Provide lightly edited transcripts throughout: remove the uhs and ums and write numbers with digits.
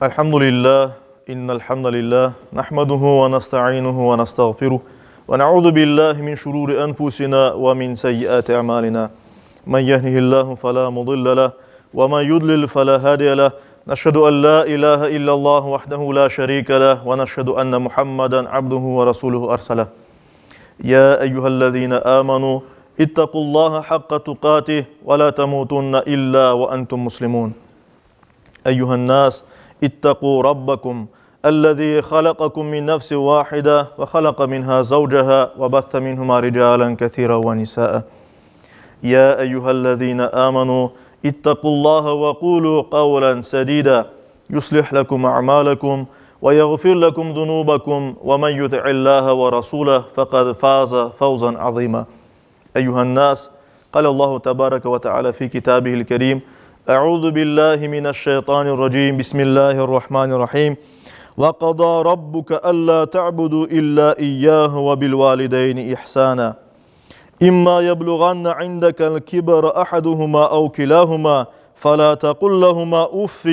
الحمد لله إن الحمد لله نحمده ونستعينه ونستغفره ونعوذ بالله من شرور أنفسنا ومن سيئات أعمالنا من يهده الله فلا مضل له ومن يضلل فلا هادي له نشهد أن لا إله إلا الله وحده لا شريك له ونشهد أن محمدا عبده ورسوله أرسله يا أيها الذين آمنوا اتقوا الله حق تقاته ولا تموتن إلا وأنتم مسلمون أيها الناس اتقوا ربكم الذي خلقكم من نفس واحدة وخلق منها زوجها وبث منهما رجالا كثيرا ونساء يا أيها الذين آمنوا اتقوا الله وقولوا قولا سديدا يصلح لكم أعمالكم ويغفر لكم ذنوبكم ومن يطع الله ورسوله فقد فاز فوزا عظيما أيها الناس قال الله تبارك وتعالى في كتابه الكريم أعوذ بالله من الشيطان الرجيم بسم الله الرحمن الرحيم وقضى ربك ألا تعبدوا إلا إياه وبالوالدين إحسانا إما يبلغن عندك الكبر أحدهما أو كلاهما فلا تقل لهما أف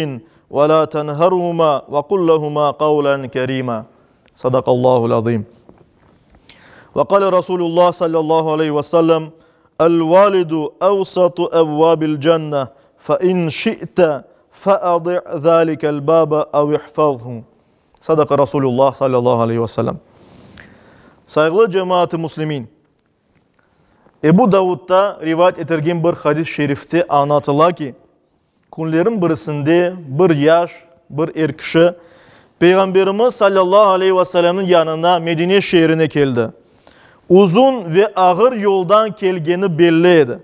ولا تنهرهما وقل لهما قولا كريما صدق الله العظيم وقال رسول الله صلى الله عليه وسلم الوالد أوسط أبواب الجنة فإن شئت فأضع ذلك الباب أو احفظه صدق رسول الله صلى الله عليه وسلم Sayğılı cemaat-ı muslimin! Ebu Davudda rivayet etilgen bir hadis-i şerifte añlatıla ki, Künlerin birisinde bir yaş, bir er kişi Peyğamberimiz salâllahu aleyhi ve sellemniñ yanına Medine şeerine keldi. Uzun ve ağır yoldan kelgeni belli edi.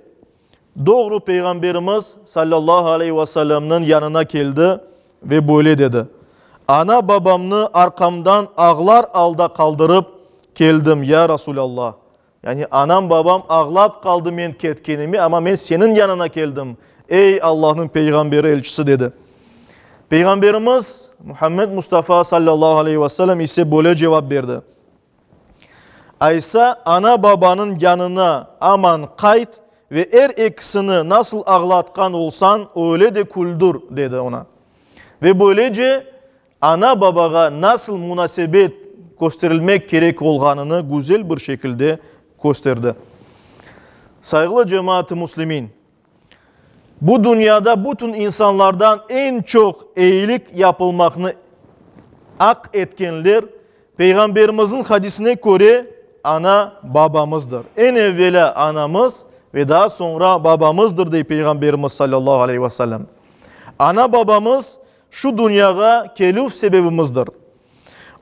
Doğru Peyğamberimiz salâllahu aleyhi ve sellemniñ yanına keldi ve böyle dedi, Ana-babamnı arqamdan ağlar alda qaldırıp keldim, ya Rasulâllah! Yani anam-babam ağlap qaldı men ketkenime, amma men seniñ yanına keldim, ey Allahnıñ peyğamberi, elçisi, dedi. Peyğamberimiz Muhammed Mustafa sallallahu aleyhi ve sellem ise böyle cevap berdi, Aysa ana-babanıñ yanına aman qayt ve er ekisini nasıl ağlatqan olsañ, öyle de küldür, dedi oña. Ve böylece Ana-babağa nasıl munasebet kösterilmek kerek olğanını güzel bir şekilde kösterdi. Sayğılı cemaat-ı müslimin! Bu dünyada bütün insanlardan eñ çoq eyilik yapılmaqnı aq etkenler, Peyğamberimizniñ hadisine köre, ana-babamızdır. Eñ evvelâ anamız ve daa soñra babamızdır, dey Peyğamberimiz salâllahu aleyhi ve sellem. Ana-babamız Şu dünyağa kelüv sebebimizdir.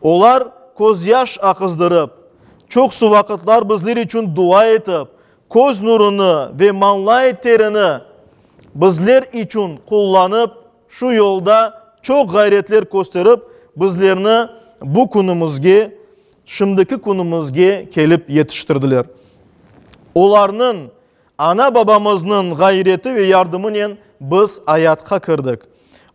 Olar közyaş aqızdırıp, çoqsu vaqıtlar bizler içün dua etip, köz nurunı ve mañlay terini bizler içün qullanıp, şu yolda çoq ğayretler kösterip, bizlerni bu künümizge, şimdiki künümizge kelip yetiştirdiler. Olarnıñ Ana-babamıznıñ ğayreti ve yardımınen biz ayatqa kirdik.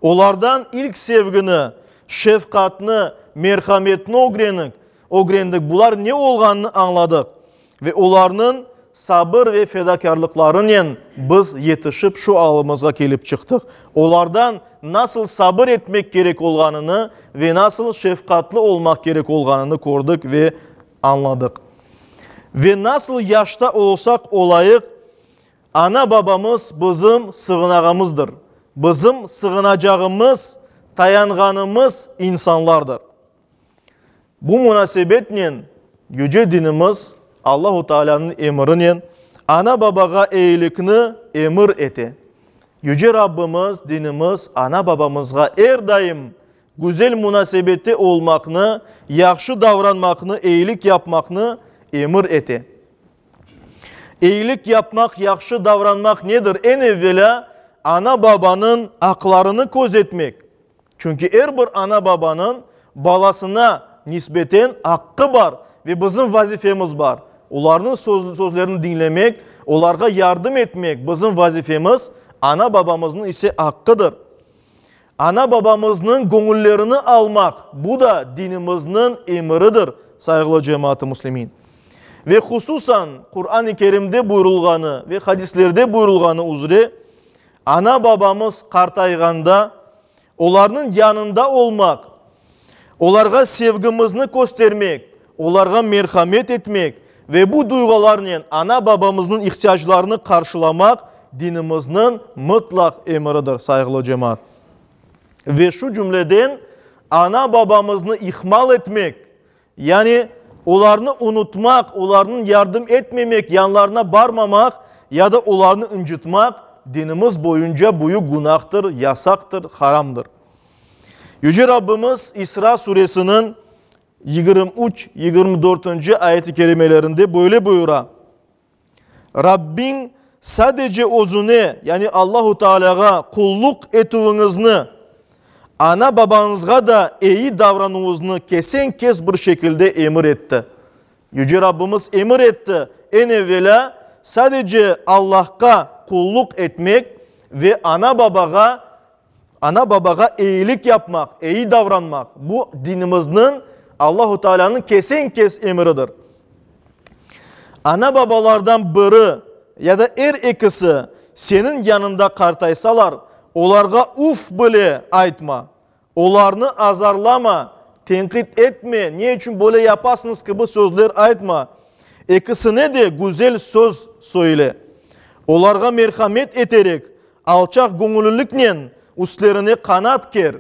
Olardan ilk sevgini, şefqatnı, merhametni ögrenik, ögrendik, bular ne olğanını añladıq. Ve olarnıñ sabır ve fedakârlıqlarınen biz yetişip şu alımızğa kelip çıqtıq. Olardan nasıl sabır etmek kerek olğanını ve nasıl şefqatlı olmaq kerek olğanını kördik ve añladıq. Ve nasıl yaşta olsaq olayıq, ana-babamız bizim sığınağımızdır, bizim sığınacağımız, tayanğanımız insanlardır. Bu munasebetnen yüce dinimiz Allahu Taalânıñ emirinen ana-babağa eyilikni emir ete. Yüce Rabbimiz, dinimiz ana-babamızğa er daim Güzel munasebette olmaqnı, yahşı davranmaqnı, eyilik yapmaqnı emir ete. Eyilik yapmaq, yahşı davranmaq nedir? Eñ evvelâ, ana-babanıñ aqlarını közetmek. Çünki er bir ana-babanıñ balasına nisbeten aqqı bar ve bizim vazifemiz bar. Olarnıñ sözlerini diñlemek, olarğa yardım etmek bizim vazifemiz, ana-babamıznıñ ise aqqıdır. Ana-babamıznıñ göñüllerini almaq, bu da dinimizniñ emiridir, sayğılı cemaat-ı müslimin. Ve hususan Quran-ı Kerimde buyurılğanı ve hadislerde buyurılğanı üzre, ana-babamız qartayğanda, Olarnıñ yanında olmaq, olarğa sevgimizni köstermek, olarğa merhamet etmek ve bu duyğularnen ana-babamıznıñ ihtiyaclarını qarşılamaq dinimizniñ mıtlaq emiridir, sayğılı cemaat. Ve şu cümleden ana-babamıznı ihmal etmek, yani olarnı unutmaq, olarnıñ yardım etmemek, yanlarına barmamaq ya da olarnı ıncıtmaq dinimiz boyunca büyük günahtır, yasaqtır, haramdır. Yüce Rabbimiz İsra suresiniñ 23, 24-nci ayet-i kerimelerinde böyle buyura, Rabbiñ sadece özüne, yani Allahu Tealâğa qulluq etüviñizni, ana-babañızğa da eyi davranuvıznı kesen-kes bir şekilde emir etti. Yüce Rabbimiz emir etti, eñ evelâ, sadece Allahqa qulluq etmek ve ana-babağa, ana-babağa eyilik yapmaq, eyi davranmaq, bu dinimizniñ, Allahu Tealânıñ kesen-kes emiridir. Ana-babalardan biri ya da er ekisi seniñ yanında qartaysalar, olarğa uf bile aytma. Olarnı azarlama, tenqit etme, ne içün böyle yapasıñız kibi sözler aytma. Ekisine de güzel söz söyle. Olarğa merhamet eterek, alçaq göñülliliknen üstlerine qanat ker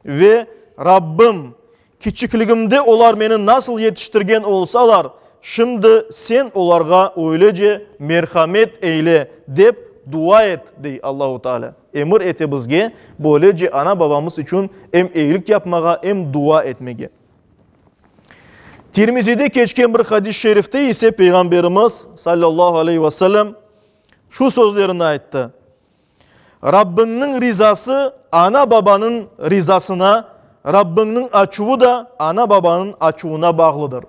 ve, Rabbim, Kiçikligimde olar meni nasıl yetiştirgen olsalar, şimdi Sen olarğa öylece merhamet eyle, dep dua et, dey Allahu Teala. Emir ete bizge böylece ana-babamız içün em eyilik yapmağa, em dua etmege. Tirmizide keçken bir hadis-i şerifte ise Peyğamberimiz, sallallahu aleyhi ve sellem, şu sözlerini ayttı, Rabbiñniñ rizası ana-babanıñ rizasına, Rabbiñniñ açuvı da ana-babanıñ açuvına bağlıdır.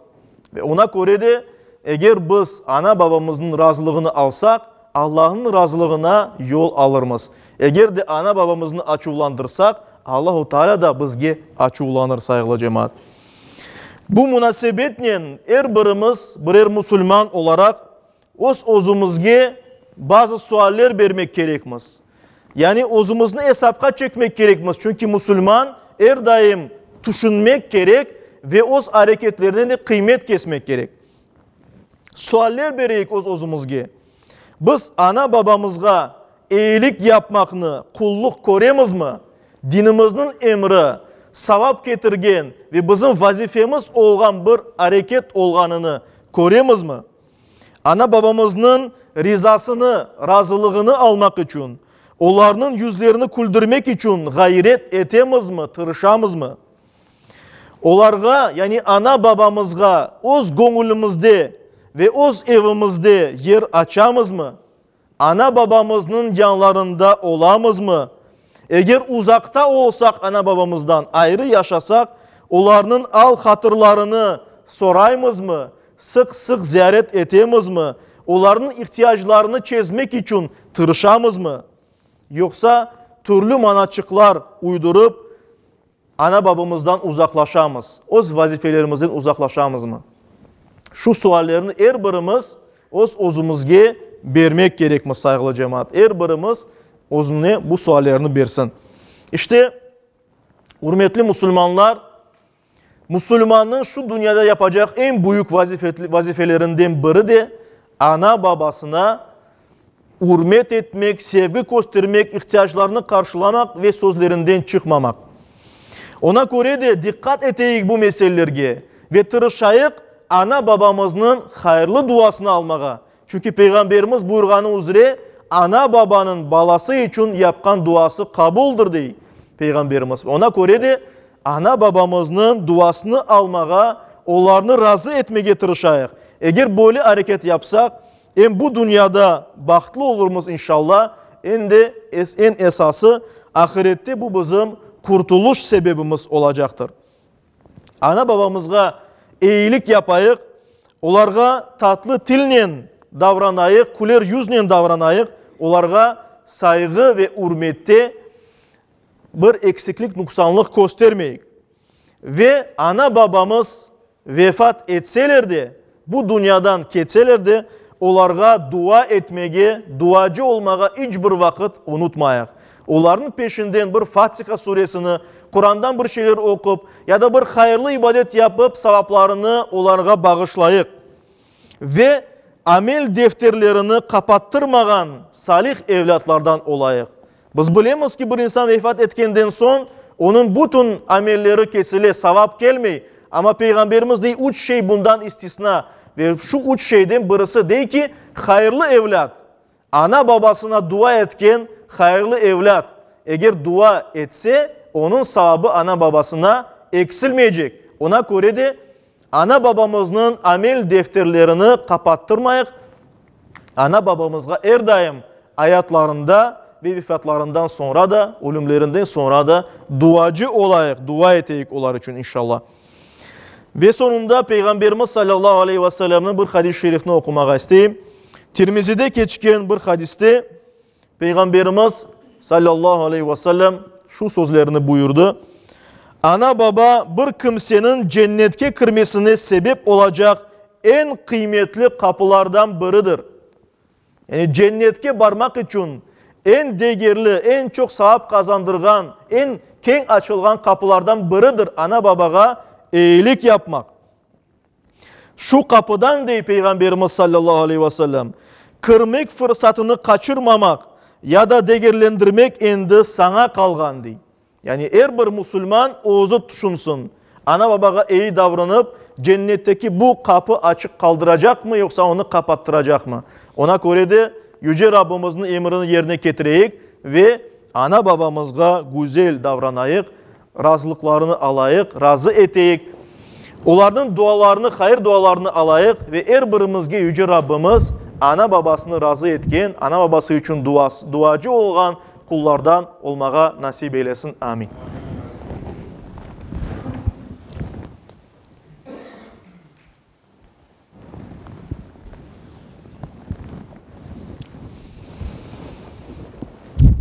Ve ona köre de, eger biz ana-babamıznıñ razılığını alsaq, Allahnıñ razılığına yol alırmız. Eger de ana-babamıznı açuvlandırsaq, Allahu Teala da bizge açuvlanır, sayğılı cemaat. Bu munasebetnen er birimiz birer musulman olaraq, Öz-özümizge bazı sualler bermek kerekmiz. Yani özümizni esapqa çekmek kerekmiz, çünki musulman er daim tüşünmek kerek ve öz areketlerine de qıymet kesmek kerek. Sualler bereyik öz-özümizge. Biz ana-babamızğa eyilik yapmaqnı qulluq köremizmi? Dinimizniñ emri, savap ketirgen ve bizim vazifemiz olğan bir areket olğanını köremizmi? Ana-babamıznıñ rizasını, razılığını almaq içün, olarnıñ yüzlerini küldürmek içün ğayret etemizmi, tırışamızmı? Olarğa, yani ana-babamızğa öz göñülimizde ve öz evimizde yer açamızmı? Ana-babamıznıñ yanlarında olamızmı? Eger uzaqta olsaq ana-babamızdan, ayrı yaşasaq, olarnıñ al-hatırlarını soraymızmı, sıq-sıq ziyaret etemizmi, olarnıñ ihtiyaclarını çezmek içün tırışamızmı? Yoqsa türlü manaçıqlar uydurıp, Ana-babamızdan uzaqlaşamız, öz vazifelerimizden uzaqlaşamızmı? Şu suallerni er birimiz öz-özümizge bermek kerekmiz, sayğılı cemaat. Er birimiz özüne bu suallerni bersin. İşte, ürmetli musulmanlar, musulmannıñ şu dünyada yapacaq eñ büyük vazifelerinden biri de ana-babasına ürmet etmek, sevgi köstermek, ihtiyaclarını qarşılamaq ve sözlerinden çıqmamaq. Ona köre de diqqat eteyik bu meselelerge ve tırışayıq ana-babamıznıñ hayırlı duasını almağa. Çünki Peyğamberimiz buyurğanı üzre, ana-babanıñ balası içün yapqan duası qabuldır, dey Peyğamberimiz. Ona köre de ana-babamıznıñ duasını almağa, olarnı razı etmege tırışayıq. Eger böyle areket yapsaq, Em bu dünyada bahtlı olurmız inşalla, em de, eñ esası, ahirette bu bizim qurtuluş sebebimiz olacaqtır. Ana-babamızğa eyilik yapayıq, olarğa tatlı tilnen davranayıq, küler yüznen davranayıq, olarğa sayğı ve ürmette bir eksiklik, nuqsanlıq köstermeyik. Ve ana-babamız vefat etseler de, bu dünyadan ketseler de, olarğa dua etmege, duacı olmağa iç bir vaqıt unutmayıq. Olarnıñ peşinden bir Fatiha suresini, Qurandan bir şeyler oqup, ya da bir hayırlı ibadet yapıp, savaplarını olarğa bağışlayıq. Ve amel defterlerini qapattırmağan salih evlâtlardan olayıq. Biz bilemiz ki, bir insan vefat etkenden soñ, onıñ bütün amelleri kesile, savap kelmey. Amma Peyğamberimiz dey, üç şey bundan istisna. Ve şu üç şeyden birisi dey ki, hayırlı evlât. Ana-babasına dua etken hayırlı evlât, eger dua etse, onıñ savabı ana-babasına eksilmeycek. Ona köre de, ana-babamıznıñ amel defterlerini qapattırmayıq, ana-babamızğa er daim ayatlarında ve vefatlarından soñra da, ölümlerinden soñra da duacı olayıq, dua eteyik olar içün, inşallah. Ve soñunda Peyğamberimiz salâllahu aleyhi ve sellemniñ bir hadis-i şerifni oqumağa isteyim. Tirmizide keçken bir hadiste Peyğamberimiz salâllahu aleyhi ve sellem şu sözlerini buyurdı, Ana-baba bir kimseniñ cennetke kirmesine sebep olacaq eñ qıymetli qapılardan biridir. Yani cennetke barmaq içün eñ degerli, eñ çoq saap qazandırğan, eñ keñ açılğan qapılardan biridir ana-babağa eyilik yapmaq. Şu qapıdan, dey Peyğamberimiz sallallahu aleyhi ve sellem, kirmek fırsatını qaçırmamaq ya da degerlendirmek endi saña qalğan, dey. Yani er bir musulman özü tüşünsin, ana-babağa eyi davranıp, cennetteki bu qapı açıq qaldıracaqmı, yoqsa onı qapattıracaqmı? Ona köre de Yüce Rabbimizniñ emrini yerine ketireyik ve ana-babamızğa güzel davranayıq, razılıqlarını alayıq, razı eteyik, olarnıñ dualarını, hayır dualarını alayıq ve er birimizge Yüce Rabbimiz ana-babasını razı etken, ana-babası içün duacı olğan qullardan olmağa nasip eylesin. Amin.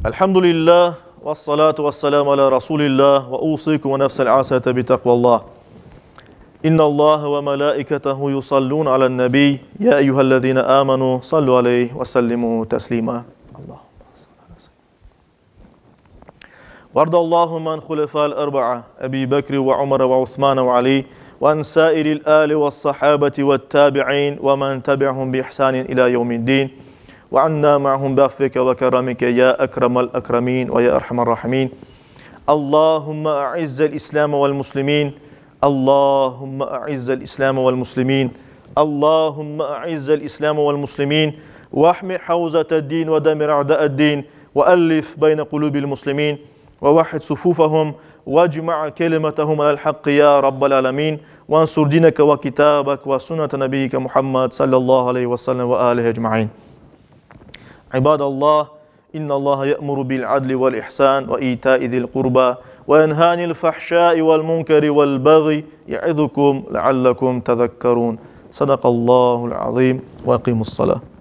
Elhamdülillah, vessalatu vesselamu ala Rasulillah, ve usikum ve nefsel asete bi takvallah. İnna Allah ve melaiketehu yusallun alen nebi, ya eyyühellezine amenu, sallu aleyh ve sellimu teslima. Allahümme وارض اللهم عن خلفاء الأربعة أبي بكر وعمر وعثمان وعلي وعن سائر الآل والصحابة والتابعين ومن تبعهم بإحسان إلى يوم الدين وعنا معهم بعفوك وكرمك يا أكرم الأكرمين ويا أرحم الراحمين اللهم أعز الإسلام والمسلمين اللهم أعز الإسلام والمسلمين اللهم أعز الإسلام والمسلمين واحمي حوزة الدين ودمر أعداء الدين وألف بين قلوب المسلمين ووحد صفوفهم واجمع كلمتهم على الحق يا رب العالمين وانصر دينك وكتابك وسنة نبيك محمد صلى الله عليه وسلم وآله أجمعين عباد الله إن الله يأمر بالعدل والإحسان وإيتاء ذي القربى وينهى عن الفحشاء والمنكر والبغي يعظكم لعلكم تذكرون صدق الله العظيم وأقيموا الصلاة.